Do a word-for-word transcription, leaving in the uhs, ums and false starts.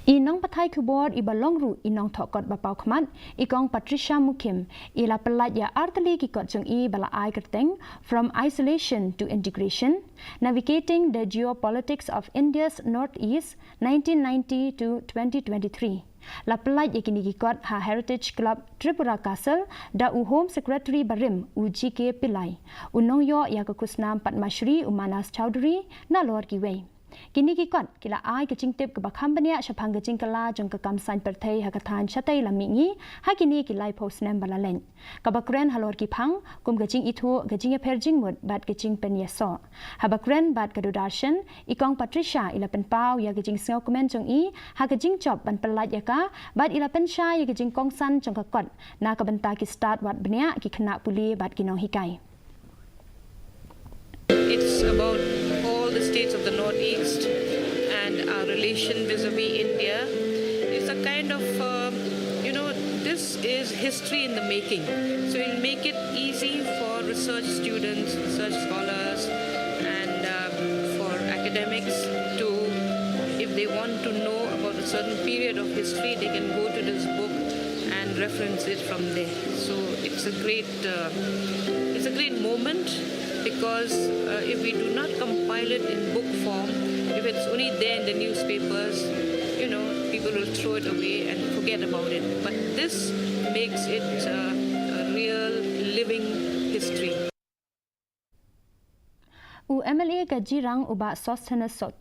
I nongpathai khubor iba long ruh i nongthoh kot ba paw khmat, i Kong Patricia Mukhim, i la pyllait ïa artylli ki kot jong i ba la ai kyrteng From Isolation to Integration, Navigating the Geopolitics of India's Northeast, nineteen ninety to twenty twenty-three. La pyllait ïa kine ki kot ha Heritage Club Tripura Castle da u Home Secretary barim u G K Pillai, u nongïoh ïa ka khusnam Padma Shri u Manas Chowdhury, nalor kiwei. Kine ki kot ki la ai ka jingtip kaba kham bniah shaphang ka jingkylla jong ka kam saiñ pyrthei ha ka thaiñ shatei lam mihngi ha kine ki laiphew snem ba la leit, kaba kren halor ki phang kum ka jingithuh, ka jingïapher jingmut bad ka jingpynïasoh. Haba kren bad ka Doordarshan, i Kong Patricia i la pynpaw ïa ka jingsngewkmen jong i ha ka jingjop ban pyllait ïa ka bad i la pynshai ïa ka jingkongsan jong ka kot na ka bynta ki stad wad bniah, ki khynnah pule bad ki nonghikai. It's about all the states of the Northeast and our relation vis-a-vis India. It's a kind of, um, you know, this is history in the making. So it'll make it easy for research students, research scholars, and um, for academics to, if they want to know about a certain period of history, they can go to this book and reference it from there. So it's a great, uh, it's a great moment because uh, if we do not compile it in book form, if it's only there in the newspapers, you know, people will throw it away and forget about it. But this makes it uh, a real living history. U MLA ka Jirang u Bah Sosthenes Soh